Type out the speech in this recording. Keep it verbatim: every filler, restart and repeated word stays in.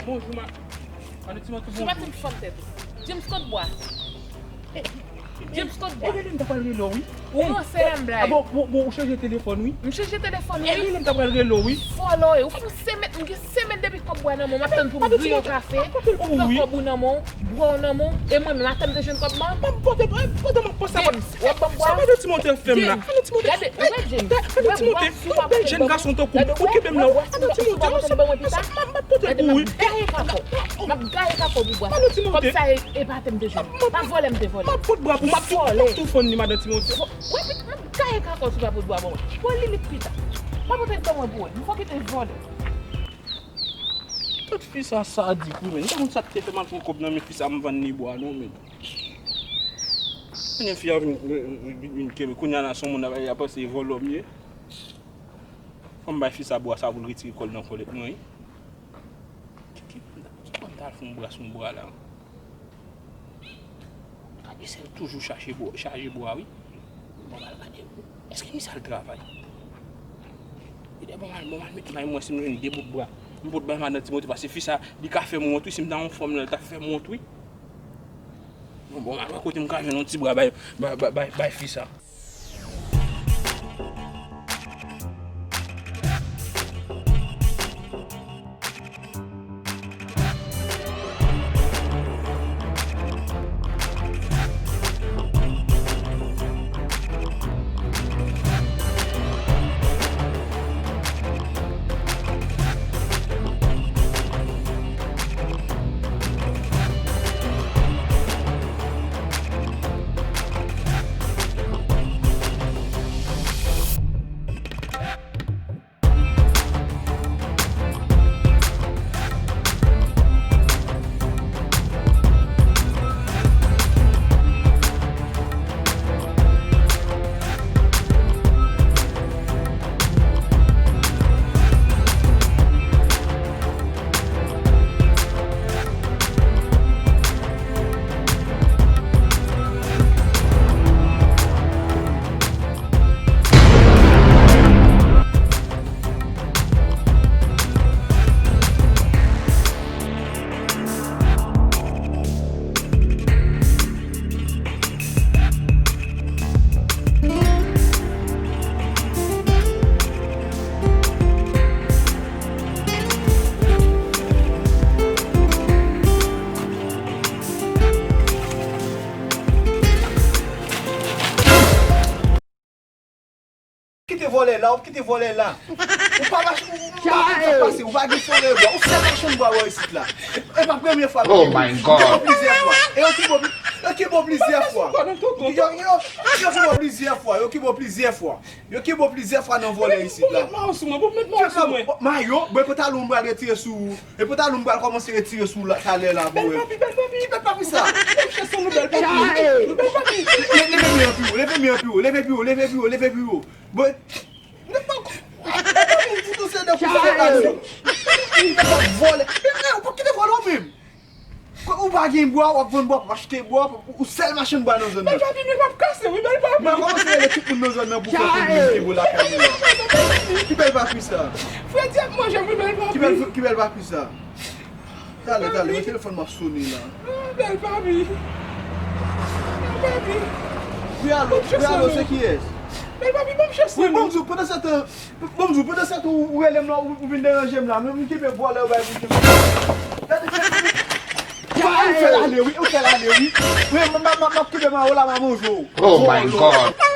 Bonjou, ma-, madanm Timote, bonjou. Sou maten m fanm tèt ou. James, kot bwa? James, kot bwa? E, e, e, m ta pral rele w, wi. Ou ranse a, m blayi. A, bon, bon, bon, ou chanje telefòn, wi. M chanje telefòn, wi. E, e, m ta pral rele w, wi. Vòlò, e, ou fè yon semèn, m gen semèn depi kòb bwa nan men w, m ap tann pou m griye yon kafe, ou pran kòb ou nan men w, bwa w nan men w, e mwen menm, atè m te jwenn kòb ban m. M ap pote, m ap pote, m ap pote. James, w ap ban m bwa? Sa madanm Timote ap fè m la? James, gade, ou wè James, ou wè bwa, si w pa pote bwa, gade, ou wè bwa, si w pa pote bwa, mwen pita. Gade, m ap gaye kakò. M ap gaye kakò pou bwa. Kòb sa e, e pa atè m te jwenn. Pa vòlè m te vòlè. M ap pot bwa pou, m ap tou, m ap tou fann li, madanm Timote. Vò-, wè, m ap gaye kakò si w pa pot bwa ban mwen. Bon, li lit pita. Pa pote l ban mwen pou wè. M fò kite vòlè. Tout fi sa sadik, wi, men. M pa konn sa k te fè m al pran kòb nan men fi sa, m vann li bwa, non, men. Kounye a fi a vin, vin, vin kenbe. Kounye a la, se yon moun ap, ap panse e vòlò m ye. Fò m bay fi sa bwa sa pou l retire kò l nan kòlèt mwen, wi. Ki, ki, ki kòman m ta al fè yon bwa sou yon bwa la? Gade, se l toujou chache bwa, chaje bwa, wi. Bon, m al gade. Èske misye al travay? Gade, bon, m al, bon, m al met may mwen si m jwenn de bout bwa. M pot bay madanm Timote, paske fi sa, li ka fè m wont, wi. Si m ta yon fanm, li ta fè m wont, wi. Bon, bon, m al wè kote m ka jwenn yon ti bra bay, bay, bay, bay, bay fi sa. Kite vòlè la, w ap kite vòlè la. Ou pa mache, ou, ou, ou pa konn sa k pase, ou pa gen fon nan bwa. Ou sèl machann bwa wè isit la. E pa premye fwa yo kenbe w. Yo kenbe w plizyè fwa. E yo kenbe w, yo kenbe w plizyè fwa. Yo, yo, yo kenbe w plizyè fwa. Yo kenbe w plizyè fwa. Yo kenbe w plizyè fwa nan vòlè isit la. Pou met mayo sou mwen, pou met mayo sou mwen. Mayo, bon, pantalon m pral retire sou ou. E pantalon m pral kòmanse retire sou ou la, talè la pou wè. Bèl papi, bèl papi. Ki bèl papi sa? N ap chèche nou bèl papi. Nou bèl papi. Le-, leve men an pi wo, leve men an pi wo, leve pi wo, leve pi wo, leve pi wo. Bon, n ap pran kou. Bèl papi, m di nou se de kou se de aksyon. Bèl papi, vòlè. E, e, ou pa kite vòlè ou menm. Ou pa gen bwa, w ap vann bwa, w ap achte bwa, ou, ou sèl machann bwa nan zòn nan. Bèl papi, men m ap kase, wi, bèl papi. M a kòmanse rele tout moun nan zòn nan pou fè kominike bò lakay nou an. Ki bèl papi sa? Fredi ap manje m, wi, bèl papi. Ki bèl, ki bèl papi sa? Talè, talè, yon telefòn m ap sone la. Ah, bèl papi. Bèl papi. Wi, alo, wi, alo, se kiyès? Bèl papi, ban m chans. Wi, ban m di w, pandan se tan, ban m di w, pandan se tan ou, ou rele m la, ou, ou vin deranje m la, men m kenbe vòlè yo bay pou kenbe. Gade, gade, gade. Ou fè l ale, wi, ou fè l ale, wi. Wi, m, m, m, m ap kenbe mayo la, m a manje w. Oh my God.